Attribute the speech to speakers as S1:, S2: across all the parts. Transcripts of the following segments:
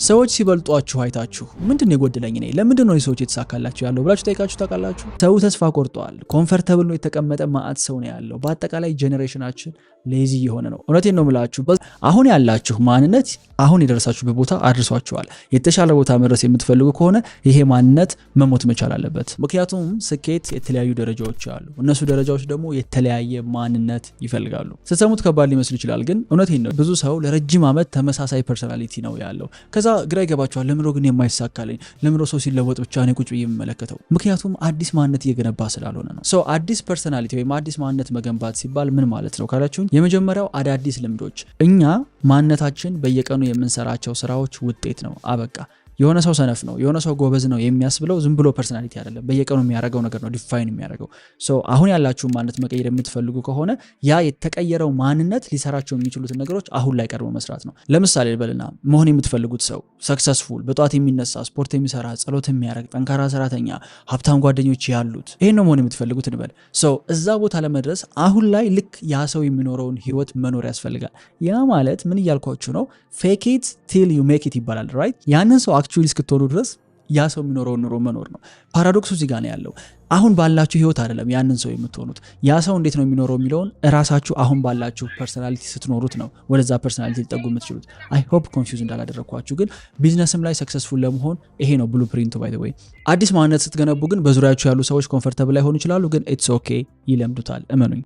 S1: ሰዎች ሲበልጧችሁ አይታችሁ ምንድን ነው የጎደለኝ እኔ፣ ለምንድን ነው ሰዎች የተሳካላቸው ያለው ብላችሁ ጠይቃችሁ ታውቃላችሁ? ሰው ተስፋ ቆርጧል። Comfortable ነው የተቀመጠ ማአት ሰው ነው ያለው። በአጠቃላይ generation ኣችን lazy የሆነ ነው። እውነቴን ነው የምላችሁ። አሁን ያላችሁ ማንነት አሁን የደረሳችሁበት ቦታ አድርሷችኋል። የተሻለ ቦታ መድረስ የምትፈልጉ ከሆነ ይሄ ማንነት መሞት መቻል አለበት። ምክንያቱም ስኬት የተለያዩ ደረጃዎች አሉ። እነሱ ደረጃዎች ደግሞ የተለያየ ማንነት ይፈልጋሉ። ስትሰሙት ከባድ ሊመስል ይችላል፣ ግን እውነቴን ነው። ብዙ ሰው ለረጅም ዓመት ተመሳሳይ personality ነው ያለው። ከዛ ግራ ይገባቸዋል። ለምሮ ግን የማይሳካልኝ፣ ለምሮ ሰው ሲለወጥ ብቻ ነው ቁጭ ብዬ የምመለከተው? ምክንያቱም አዲስ ማንነት እየገነባ ስላልሆነ ነው። So አዲስ personality ወይም አዲስ ማንነት መገንባት ሲባል ምን ማለት ነው ካላችሁኝ፣ የመጀመሪያው አዳዲስ ልምዶች። እኛ ማንነታችን በየቀኑ የምንሰራቸው ስራዎች ውጤት ነው። አበቃ። የሆነ ሰው ሰነፍ ነው፣ የሆነ ሰው ጎበዝ ነው የሚያስብለው ዝም ብሎ personality አይደለም። በየቀኑ የሚያደርገው ነገር ነው define የሚያደርገው። So አሁን ያላችሁን ማንነት መቀየር የምትፈልጉ ከሆነ ያ የተቀየረው ማንነት ሊሰራቸው የሚችሉትን ነገሮች አሁን ላይ ቀድሞ መስራት ነው። ለምሳሌ ልበልና መሆን የምትፈልጉት ሰው successful፣ በጠዋት የሚነሳ፣ ስፖርት የሚሰራ፣ ጸሎት የሚያደርግ፣ ጠንካራ ሰራተኛ፣ ሀብታም ጓደኞች ያሉት፣ ይሄን ነው መሆን የምትፈልጉት እንበል። So እዛ ቦታ ለመድረስ አሁን ላይ ልክ ያ ሰው የሚኖረውን ህይወት መኖር ያስፈልጋል። ያ ማለት ምን እያልኳችሁ ነው? Fake it till you make it ይባላል፣ right? ያንን ሰው actually እስክትሆኑ ድረስ ያ ሰው የሚኖረውን ኑሮ መኖር ነው። Paradox ኡ እዚህ ጋር ነው ያለው። አሁን ባላችሁ ህይወት አይደለም ያንን ሰው የምትሆኑት። ያ ሰው እንዴት ነው የሚኖረው የሚለውን እራሳችሁ አሁን ባላችሁ personality ስትኖሩት ነው ወደዛ personality ልትጠጉ የምትችሉት። I hope confuse እንዳላደረግኳችሁ። ግን ቢዝነስም ላይ successful ለመሆን ይሄ ነው blueprint ኡ። By the way፣ አዲስ ማንነት ስትገነቡ ግን በዙሪያችሁ ያሉ ሰዎች comfortable ላይሆኑ ይችላሉ። ግን it's okay፣ ይለምዱታል፣ እመኑኝ።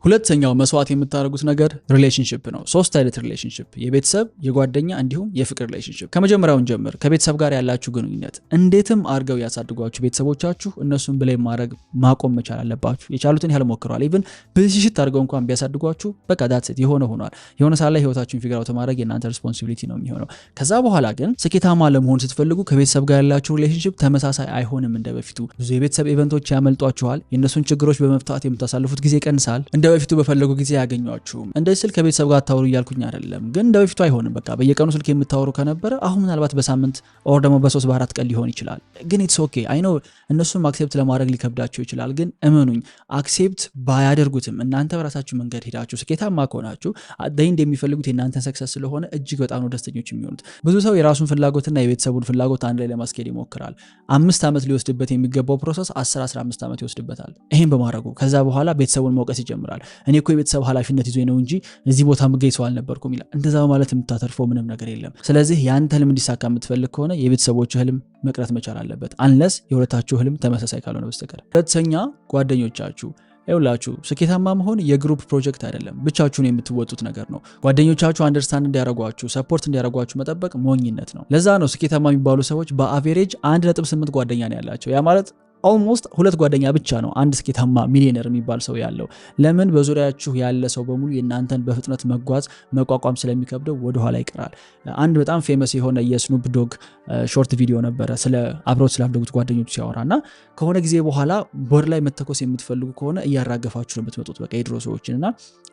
S1: ሁለተኛው መስዋዕት የምታደርጉት ነገር relationship ነው። ሶስት አይነት relationship፣ የቤተሰብ፣ የጓደኛ እንዲሁም የፍቅር relationship። ከመጀመሪያው እንጀምር። ከቤተሰብ ጋር ያላችሁ ግንኙነት፣ እንዴትም አድርገው ያሳድጓችሁ ቤተሰቦቻችሁ እነሱን blame ማድረግ ማቆም መቻል አለባችሁ። የቻሉትን ያህል ሞክረዋል። Even ብልሽት አድርገው እንኳን ቢያሳድጓችሁ በቃ that's it፣ የሆነ ሆኗል። የሆነ ሰዓት ላይ ህይወታችሁን figure out ማድረግ የእናንተ responsibility ነው የሚሆነው። ከዛ በኋላ ግን ስኬታማ ለመሆን ስትፈልጉ ከቤተሰብ ጋር ያላችሁ relationship ተመሳሳይ አይሆንም እንደ በፊቱ። ብዙ የቤተሰብ event ኦች ያመልጧችኋል። የእነሱን ችግሮች በመፍታት የምታሳልፉት ጊዜ ይቀንሳል። እንደ በፊቱ በፈለጉ ጊዜ አያገኟችሁም። እንደዚህ ስል ከቤተሰብ ጋር አታውሩ እያልኩኝ አይደለም፣ ግን እንደ በፊቱ አይሆንም። በቃ በየቀኑ ስልክ የምታወሩ ከነበረ አሁን ምናልባት በሳምንት or ደግሞ በ3 በ4 ቀን ሊሆን ይችላል። ግን it's okay። I know እነሱም accept ለማድረግ ሊከብዳቸው ይችላል። ግን እመኑኝ፣ accept ባያደርጉትም እናንተ በራሳችሁ መንገድ ሄዳችሁ ስኬታማ ከሆናችሁ at the end የሚፈልጉት የእናንተን success ስለሆነ እጅግ በጣም ነው ደስተኞች የሚሆኑት። ብዙ ሰው የራሱን ፍላጎትና የቤተሰቡን ፍላጎት አንድ ላይ ለማስኬድ ይሞክራል። 5 ዓመት ሊወስድበት የሚገባው process 10 15 ዓመት ይወስድበታል። ይሄን በማድረጉ ከዛ በኋላ ቤተሰቡን መውቀስ ይጀምራል። እኔ እኮ የቤተሰብ ኃላፊነት ይዞኝ ነው እንጂ እዚህ ቦታ ምገኝ ሰው አልነበርኩም ይላል። እንደዛ በማለት የምታተርፈው ምንም ነገር የለም። ስለዚህ የአንተ ህልም እንዲሳካ የምትፈልግ ከሆነ የቤተሰቦችህ ህልም መቅረት መቻል አለበት፣ unless የሁለታችሁ ህልም ተመሳሳይ ካልሆነ በስተቀር። ሁለተኛ፣ ጓደኞቻችሁ። ይኸውላችሁ፣ ስኬታማ መሆን የ group project አይደለም፣ ብቻችሁን የምትወጡት ነገር ነው። ጓደኞቻችሁ understand እንዲያደርጓችሁ፣ support እንዲያደርጓችሁ መጠበቅ ሞኝነት ነው። ለዛ ነው ስኬታማ የሚባሉ ሰዎች በ average 1.8 ጓደኛ ነው ያላቸው። ያ ማለት almost ሁለት ጓደኛ ብቻ ነው አንድ ስኬታማ ሚሊዮነር የሚባል ሰው ያለው። ለምን? በዙሪያችሁ ያለ ሰው በሙሉ የእናንተን በፍጥነት መጓዝ መቋቋም ስለሚከብደው ወደኋላ ይቀራል። አንድ በጣም famous የሆነ የ Snoop Dogg short video ነበረ፣ ስለ አብረውት ስላደጉት ጓደኞቹ ሲያወራ። እና ከሆነ ጊዜ በኋላ ወደ ላይ መተኮስ የምትፈልጉ ከሆነ እያራገፋችሁ ነው የምትመጡት። በቃ የድሮ ሰዎችን እና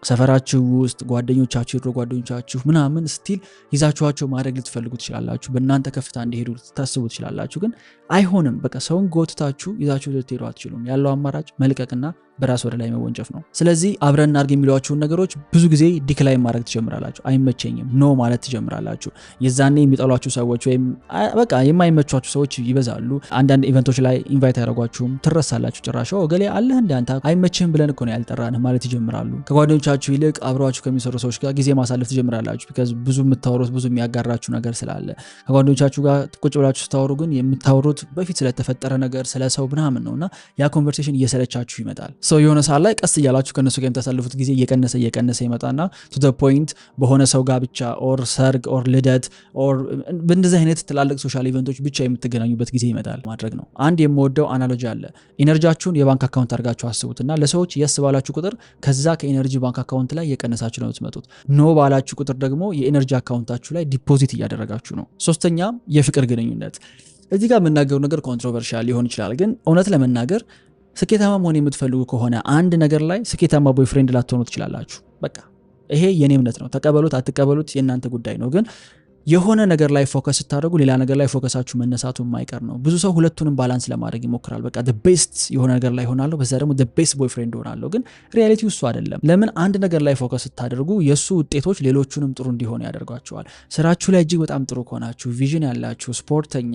S1: ሰፈራችሁ ውስጥ ጓደኞቻችሁ፣ የድሮ ጓደኞቻችሁ ምናምን still ይዛችኋቸው ማድረግ ልትፈልጉ ትችላላችሁ። በእናንተ ከፍታ እንዲሄዱ ልታስቡ ትችላላችሁ። ግን አይሆንም። በቃ ሰውን ጎትታችሁ ይዛችሁ ልትሄዱ አትችሉም። ያለው አማራጭ መልቀቅና በራስ ወደ ላይ መወንጨፍ ነው። ስለዚህ አብረን እናድርግ የሚሏችሁን ነገሮች ብዙ ጊዜ decline ማድረግ ትጀምራላችሁ። አይመቸኝም፣ no ማለት ትጀምራላችሁ። የዛኔ የሚጠሏችሁ ሰዎች ወይም በቃ የማይመቿችሁ ሰዎች ይበዛሉ። አንዳንድ event ኦች ላይ invite አያደርጓችሁም፣ ትረሳላችሁ። ጭራሽ እገሌ አለህ እንደ አንተ አይመችህም ብለን እኮ ነው ያልጠራንህ ማለት ይጀምራሉ። ከጓደኞቻችሁ ይልቅ አብረዋችሁ ከሚሰሩ ሰዎች ጋር ጊዜ ማሳለፍ ትጀምራላችሁ። Because ብዙ የምታወሩት፣ ብዙ የሚያጋራችሁ ነገር ስላለ። ከጓደኞቻችሁ ጋር ቁጭ ብላችሁ ስታወሩ ግን የምታወሩት በፊት ስለተፈጠረ ነገር፣ ስለ ሰው ምናምን ነው እና ያ conversation እየሰለቻችሁ ይመጣል። So የሆነ ሰዓት ላይ ቀስ እያላችሁ ከእነሱ ጋር የምታሳልፉት ጊዜ እየቀነሰ እየቀነሰ ይመጣና to the point በሆነ ሰው ጋብቻ or ሰርግ or ልደት or በእንደዚህ አይነት ትላልቅ social event ኦች ብቻ የምትገናኙበት ጊዜ ይመጣል ማድረግ ነው። አንድ የምወደው analogy አለ። Energy ያችሁን የባንክ account አድርጋችሁ አስቡት እና ለሰዎች yes ባላችሁ ቁጥር ከዛ ከ energy bank account ላይ እየቀነሳችሁ ነው የምትመጡት። No ባላችሁ ቁጥር ደግሞ የ energy account ኣችሁ ላይ deposit እያደረጋችሁ ነው። ሶስተኛ፣ የፍቅር ግንኙነት። እዚህ ጋር የምናገረው ነገር controversial ሊሆን ይችላል፣ ግን እውነት ለመናገር ስኬታማ መሆን የምትፈልጉ ከሆነ አንድ ነገር ላይ ስኬታማ boyfriend ላትሆኑ ትችላላችሁ። በቃ ይሄ የኔ እምነት ነው። ተቀበሉት አትቀበሉት የእናንተ ጉዳይ ነው። ግን የሆነ ነገር ላይ focus ስታደርጉ ሌላ ነገር ላይ focus ኣችሁ መነሳቱ የማይቀር ነው። ብዙ ሰው ሁለቱንም balance ለማድረግ ይሞክራል። በቃ best የሆነ ነገር ላይ ሆናለሁ፣ በዛ ደግሞ best boyfriend ሆናለሁ። ግን reality ው እሱ አይደለም። ለምን? አንድ ነገር ላይ focus ስታደርጉ የእሱ ውጤቶች ሌሎቹንም ጥሩ እንዲሆኑ ያደርጓቸዋል። ስራችሁ ላይ እጅግ በጣም ጥሩ ከሆናችሁ፣ vision ያላችሁ፣ ስፖርተኛ፣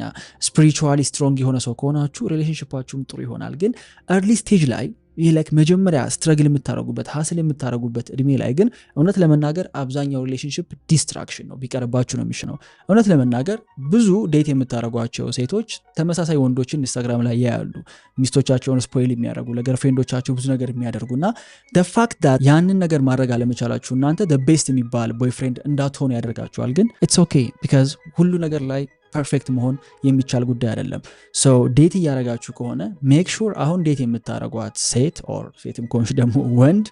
S1: spiritually strong የሆነ ሰው ከሆናችሁ relationship ኣችሁም ጥሩ ይሆናል። ግን early stage ላይ፣ ይህ like መጀመሪያ struggle የምታደረጉበት፣ hustle የምታደረጉበት እድሜ ላይ ግን እውነት ለመናገር አብዛኛው relationship distraction ነው፣ ቢቀርባችሁ ነው የሚሻለው። እውነት ለመናገር ብዙ date የምታደረጓቸው ሴቶች ተመሳሳይ ወንዶችን ኢንስታግራም ላይ ያያሉ፣ ሚስቶቻቸውን spoil የሚያደርጉ፣ ለ girlfriend ኦቻቸው ብዙ ነገር የሚያደርጉ። እና fact that ያንን ነገር ማድረግ አለመቻላችሁ እናንተ best የሚባል boyfriend እንዳትሆኑ ያደርጋችኋል። ግን it's okay because ሁሉ ነገር ላይ perfect መሆን የሚቻል ጉዳይ አይደለም። So date እያደረጋችሁ ከሆነ make sure አሁን date የምታደረጓት ሴት or ሴትም ከሆንሽ ደግሞ ወንድ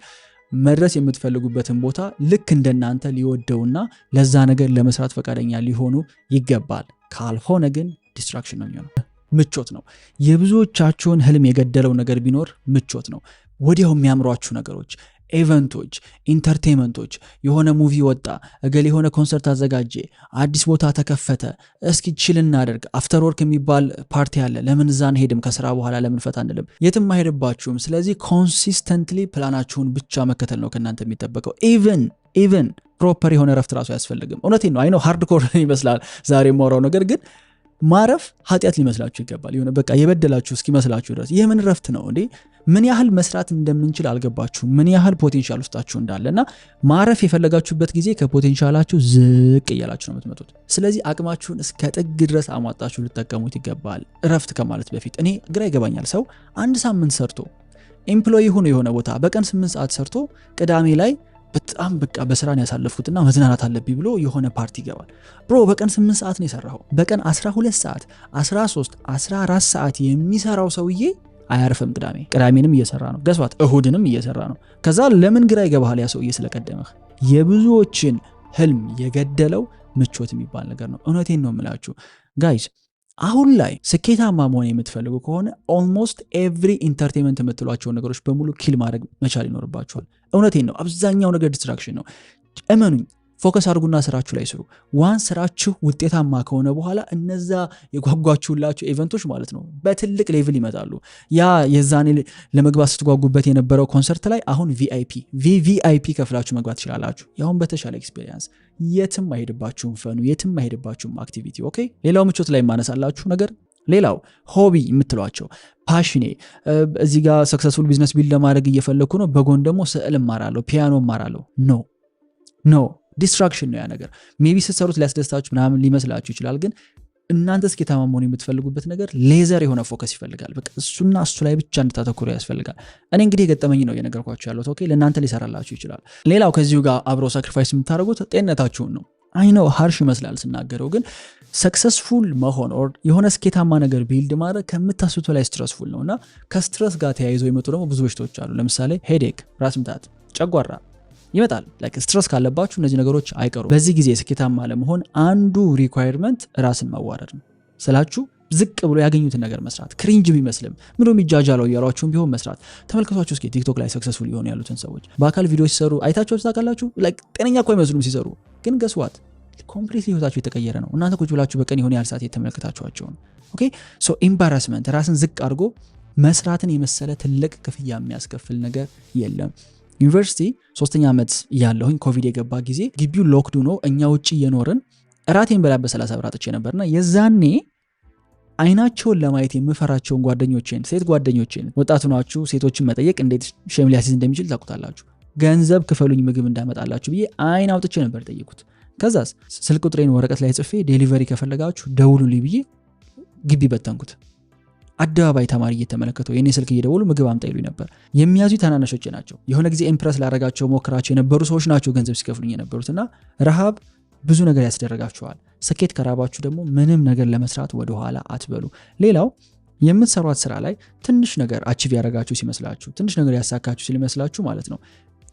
S1: መድረስ የምትፈልጉበትን ቦታ ልክ እንደናንተ ሊወደውና ለዛ ነገር ለመስራት ፈቃደኛ ሊሆኑ ይገባል። ካልሆነ ግን distraction ነው የሚሆነው። ምቾት ነው። የብዙዎቻችሁን ህልም የገደለው ነገር ቢኖር ምቾት ነው። ወዲያው የሚያምሯችሁ ነገሮች፣ event ኦች፣ entertainment ኦች፣ የሆነ movie ወጣ፣ እገሌ የሆነ ኮንሰርት አዘጋጀ፣ አዲስ ቦታ ተከፈተ፣ እስኪ chill እናደርግ፣ after work የሚባል ፓርቲ አለ፣ ለምን እዛ አንሄድም? ከስራ በኋላ ለምን ፈታ አንልም? የትም አይሄድባችሁም። ስለዚህ consistently plan ኣችሁን ብቻ መከተል ነው ከእናንተ የሚጠበቀው። Even proper የሆነ ረፍት ራሱ አያስፈልግም። እውነቴን ነው። I know hardcore ይመስላል ዛሬ የማወራው ነገር፣ ግን ማረፍ ኃጢአት ሊመስላችሁ ይገባል። የሆነ በቃ የበደላችሁ እስኪመስላችሁ ድረስ። ይህ ምን ረፍት ነው እንዴ? ምን ያህል መስራት እንደምንችል አልገባችሁ፣ ምን ያህል potential ውስጣችሁ እንዳለ። እና ማረፍ የፈለጋችሁበት ጊዜ ከ potential ኣችሁ ዝቅ እያላችሁ ነው የምትመጡት። ስለዚህ አቅማችሁን እስከ ጥግ ድረስ አሟጣችሁ ልትጠቀሙት ይገባል። እረፍት ከማለት በፊት እኔ ግራ ይገባኛል። ሰው አንድ ሳምንት ሰርቶ፣ employee ሆኖ የሆነ ቦታ በቀን 8 ሰዓት ሰርቶ፣ ቅዳሜ ላይ በጣም በቃ በስራ ነው ያሳለፍኩትና መዝናናት አለብኝ ብሎ የሆነ ፓርቲ ይገባል። Bro፣ በቀን 8 ሰዓት ነው የሰራኸው። በቀን 12 ሰዓት፣ 13፣ 14 ሰዓት የሚሰራው ሰውዬ አያርፍም። ቅዳሜ ቅዳሜንም እየሰራ ነው። Guess what? እሁድንም እየሰራ ነው። ከዛ ለምን ግራ ይገባሃል ያ ሰውዬ ስለቀደመህ? የብዙዎችን ህልም የገደለው ምቾት የሚባል ነገር ነው። እውነቴን ነው የምላችሁ guys። አሁን ላይ ስኬታማ መሆን የምትፈልጉ ከሆነ almost every entertainment የምትሏቸውን ነገሮች በሙሉ kill ማድረግ መቻል ይኖርባችኋል። እውነቴን ነው። አብዛኛው ነገር distraction ነው። እመኑኝ። Focus አድርጉና ስራችሁ ላይ ስሩ። Once ስራችሁ ውጤታማ ከሆነ በኋላ እነዛ የጓጓችሁላቸው event ኦች ማለት ነው በትልቅ level ይመጣሉ። ያ የዛኔ ለመግባት ስትጓጉበት የነበረው ኮንሰርት ላይ አሁን VIP፣ VVIP ከፍላችሁ መግባት ትችላላችሁ። ያሁን በተሻለ experience። የትም አይሄድባችሁም fun ኡ፣ የትም አይሄድባችሁም activity። Okay። ሌላው ምቾት ላይ የማነሳላችሁ ነገር፣ ሌላው hobby የምትሏቸው፣ passion ኔ እዚህ ጋር successful business build ለማድረግ እየፈለግኩ ነው፣ በጎን ደግሞ ስዕል እማራለሁ፣ ፒያኖ እማራለሁ። No, no፣ distraction ነው ያ ነገር። Maybe ስትሰሩት ሊያስደስታችሁ ምናምን ሊመስላችሁ ይችላል፣ ግን እናንተ ስኬታማ መሆን የምትፈልጉበት ነገር ሌዘር የሆነ focus ይፈልጋል። በቃ እሱና እሱ ላይ ብቻ እንድታተኩሩ ያስፈልጋል። እኔ እንግዲህ የገጠመኝ ነው እየነገርኳችሁ ያለሁት። Okay፣ ለእናንተ ሊሰራላችሁ ይችላል። ሌላው ከዚሁ ጋር አብሮ sacrifice የምታደርጉት ጤንነታችሁን ነው። I know harsh ይመስላል ስናገረው፣ ግን successful መሆን or የሆነ ስኬታማ ነገር build ማድረግ ከምታስቡት በላይ stressful ነው። እና ከ stress ጋር ተያይዘው የመጡ ደግሞ ብዙ በሽታዎች አሉ። ለምሳሌ headache፣ ራስ ምታት፣ ጨጓራ ይመጣል። Like stress ካለባችሁ እነዚህ ነገሮች አይቀሩም። በዚህ ጊዜ ስኬታማ ለመሆን አንዱ requirement ራስን ማዋረድ ነው ስላችሁ ዝቅ ብሎ ያገኙትን ነገር መስራት፣ cringe ቢመስልም፣ ምንም የሚጃጃለው እያሏችሁም ቢሆን መስራት። ተመልከቷቸው እስኪ ቲክቶክ ላይ successful የሆኑ ያሉትን ሰዎች። በአካል ቪዲዮ ሲሰሩ አይታቸው ታውቃላችሁ? Like ጤነኛ እኮ አይመስሉም ሲሰሩ፣ ግን guess what? Completely ህይወታቸው የተቀየረ ነው። እናንተ ቁጭ ብላችሁ በቀን የሆነ ያህል ሰዓት የተመለከታችኋቸው ነው። Okay, so embarrassment፣ ራስን ዝቅ አድርጎ መስራትን የመሰለ ትልቅ ክፍያ የሚያስከፍል ነገር የለም። ዩኒቨርሲቲ ሶስተኛ ዓመት እያለሁኝ ኮቪድ የገባ ጊዜ ግቢው locked ሆኖ እኛ ውጭ እየኖርን እራቴን በላ በ30 ብር አጥቼ ነበርና የዛኔ አይናቸውን ለማየት የምፈራቸውን ጓደኞቼን፣ ሴት ጓደኞቼን፣ ወጣት ሆናችሁ ሴቶችን መጠየቅ እንዴት shame ሊያስይዝ እንደሚችል ታውቁታላችሁ። ገንዘብ ክፈሉኝ ምግብ እንዳመጣላችሁ ብዬ አይን አውጥቼ ነበር ጠየቁት። ከዛስ ስልክ ቁጥሬን ወረቀት ላይ ጽፌ delivery ከፈለጋችሁ ደውሉልኝ ብዬ ግቢ በተንኩት። አደባባይ ተማሪ እየተመለከተው የኔ ስልክ እየደወሉ ምግብ አምጣ ይሉኝ ነበር። የሚያዙ ታናናሾቼ ናቸው። የሆነ ጊዜ impress ላረጋቸው ሞክራቸው የነበሩ ሰዎች ናቸው ገንዘብ ሲከፍሉኝ የነበሩት። እና ረሃብ ብዙ ነገር ያስደረጋችኋል። ስኬት ከራባችሁ ደግሞ ምንም ነገር ለመስራት ወደኋላ አትበሉ። ሌላው የምትሰሯት ስራ ላይ ትንሽ ነገር achieve ያደረጋችሁ ሲመስላችሁ፣ ትንሽ ነገር ያሳካችሁ ሲመስላችሁ ማለት ነው፣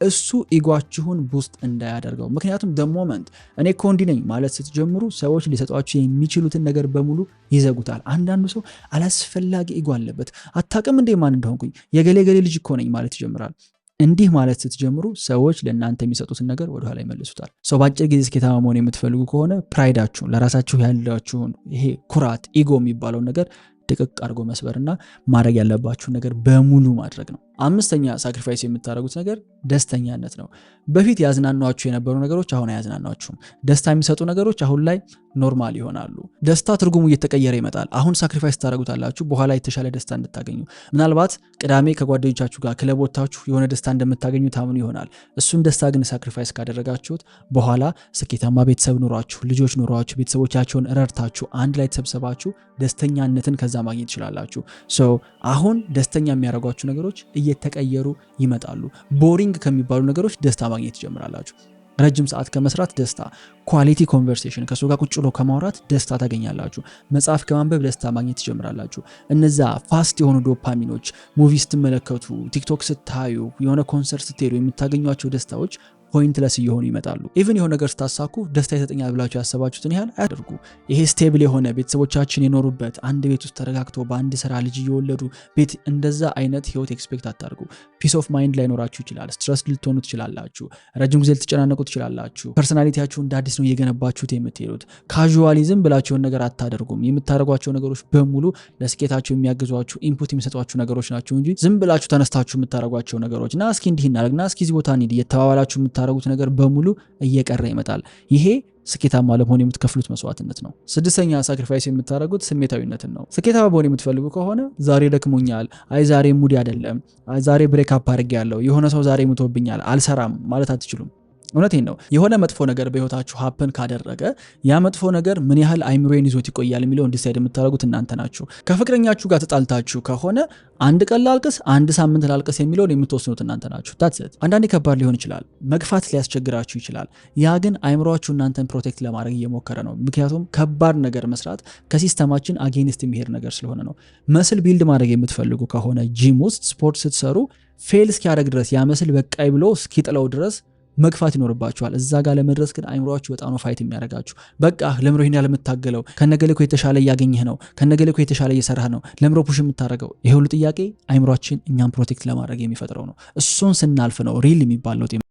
S1: እሱ ego ኣችሁን boost እንዳያደርገው። ምክንያቱም the moment እኔ እኮ እንዲህ ነኝ ማለት ስትጀምሩ ሰዎች ሊሰጧችሁ የሚችሉትን ነገር በሙሉ ይዘጉታል። አንዳንዱ ሰው አላስፈላጊ ego አለበት። አታውቅም እንዴ ማን እንደሆንኩኝ፣ የገሌ ገሌ ልጅ እኮ ነኝ ማለት ይጀምራል። እንዲህ ማለት ስትጀምሩ ሰዎች ለእናንተ የሚሰጡትን ነገር ወደኋላ ይመልሱታል። So በአጭር ጊዜ ስኬታማ መሆን የምትፈልጉ ከሆነ pride ኣችሁን፣ ለራሳችሁ ያላችሁን ይሄ ኩራት፣ ego የሚባለውን ነገር ድቅቅ አድርጎ መስበርና ማድረግ ያለባችሁን ነገር በሙሉ ማድረግ ነው። አምስተኛ sacrifice የምታደርጉት ነገር ደስተኛነት ነው። በፊት ያዝናኗችሁ የነበሩ ነገሮች አሁን አያዝናኗችሁም። ደስታ የሚሰጡ ነገሮች አሁን ላይ normal ይሆናሉ። ደስታ ትርጉሙ እየተቀየረ ይመጣል። አሁን sacrifice ታደርጉታላችሁ፣ በኋላ የተሻለ ደስታ እንድታገኙ። ምናልባት ቅዳሜ ከጓደኞቻችሁ ጋር ክለብ ወጥታችሁ የሆነ ደስታ እንደምታገኙ ታምኑ ይሆናል። እሱን ደስታ ግን sacrifice ካደረጋችሁት በኋላ ስኬታማ ቤተሰብ ኖሯችሁ፣ ልጆች ኖሯችሁ፣ ቤተሰቦቻችሁን ረድታችሁ፣ አንድ ላይ ተሰብስባችሁ ደስተኛነትን ከዛ ማግኘት ትችላላችሁ። So አሁን ደስተኛ የሚያደርጓችሁ ነገሮች እየተቀየሩ ይመጣሉ። Boring ከሚባሉ ነገሮች ደስታ ማግኘት ትጀምራላችሁ። ረጅም ሰዓት ከመስራት ደስታ፣ quality conversation ከሰው ጋር ቁጭ ብሎ ከማውራት ደስታ ታገኛላችሁ። መጽሐፍ ከማንበብ ደስታ ማግኘት ትጀምራላችሁ። እነዛ fast የሆኑ dopamine ኖች movie ስትመለከቱ፣ TikTok ስታዩ፣ የሆነ ኮንሰርት ስትሄዱ የምታገኟቸው ደስታዎች pointless እየሆኑ ይመጣሉ። Even የሆነ ነገር ስታሳኩ ደስታ ይሰጠኛል ብላችሁ ያሰባችሁትን ያህል አያደርጉ። ይሄ stable የሆነ ቤተሰቦቻችን የኖሩበት አንድ ቤት ውስጥ ተረጋግቶ በአንድ ስራ ልጅ እየወለዱ ቤት፣ እንደዛ አይነት ህይወት expect አታርጉ። Peace of mind ላይኖራችሁ ይችላል። Stress ልትሆኑ ትችላላችሁ። ረጅም ጊዜ ልትጨናነቁ ትችላላችሁ። Personality ያችሁ እንደ አዲስ ነው እየገነባችሁት የምትሄዱት። Casually ዝም ብላችሁ የሆነ ነገር አታደርጉም። የምታደርጓቸው ነገሮች በሙሉ ለስኬታችሁ የሚያግዟችሁ፣ input የሚሰጧችሁ ነገሮች ናቸው እንጂ ዝም ብላችሁ ተነስታችሁ የምታደርጓቸው ነገሮች፣ ና እስኪ እንዲህ እናደርግ፣ ና እስኪ እዚህ ቦታ እንሂድ እየተባባላችሁ የምታደርጉት ነገር በሙሉ እየቀረ ይመጣል። ይሄ ስኬታማ ለመሆን የምትከፍሉት መስዋዕትነት ነው። ስድስተኛ sacrifice የምታደርጉት ስሜታዊነትን ነው። ስኬታማ መሆን የምትፈልጉ ከሆነ ዛሬ ደክሞኛል፣ አይ ዛሬ mood ኤ አይደለም፣ አይ ዛሬ break up አድርጌያለሁ፣ የሆነ ሰው ዛሬ ሙቶብኛል፣ አልሰራም ማለት አትችሉም። እውነቴን ነው። የሆነ መጥፎ ነገር በህይወታችሁ happen ካደረገ ያ መጥፎ ነገር ምን ያህል አይምሮዬን ይዞት ይቆያል የሚለውን decide የምታደርጉት እናንተ ናችሁ። ከፍቅረኛችሁ ጋር ተጣልታችሁ ከሆነ አንድ ቀን ላልቅስ፣ አንድ ሳምንት ላልቅስ የሚለውን የምትወስኑት እናንተ ናችሁ። That's it። አንዳንዴ ከባድ ሊሆን ይችላል፣ መግፋት ሊያስቸግራችሁ ይችላል። ያ ግን አይምሯችሁ እናንተን protect ለማድረግ እየሞከረ ነው። ምክንያቱም ከባድ ነገር መስራት ከ system ኣችን against የሚሄድ ነገር ስለሆነ ነው። Muscle build ማድረግ የምትፈልጉ ከሆነ ጂም ውስጥ ስፖርት ስትሰሩ fail እስኪያደርግ ድረስ፣ ያ muscle በቃኝ ብሎ እስኪጥለው ድረስ መግፋት ይኖርባችኋል። እዛ ጋር ለመድረስ ግን አይምሯችሁ በጣም ነው fight የሚያደርጋችሁ። በቃ ለምሮ ይህን ያለምታገለው፣ ከነገሌ እኮ የተሻለ እያገኘህ ነው፣ ከነገሌ እኮ የተሻለ እየሰራህ ነው፣ ለምሮ push የምታደርገው? ይሄ ሁሉ ጥያቄ አይምሯችን እኛን protect ለማድረግ የሚፈጥረው ነው። እሱን ስናልፍ ነው real የሚባል ለውጥ።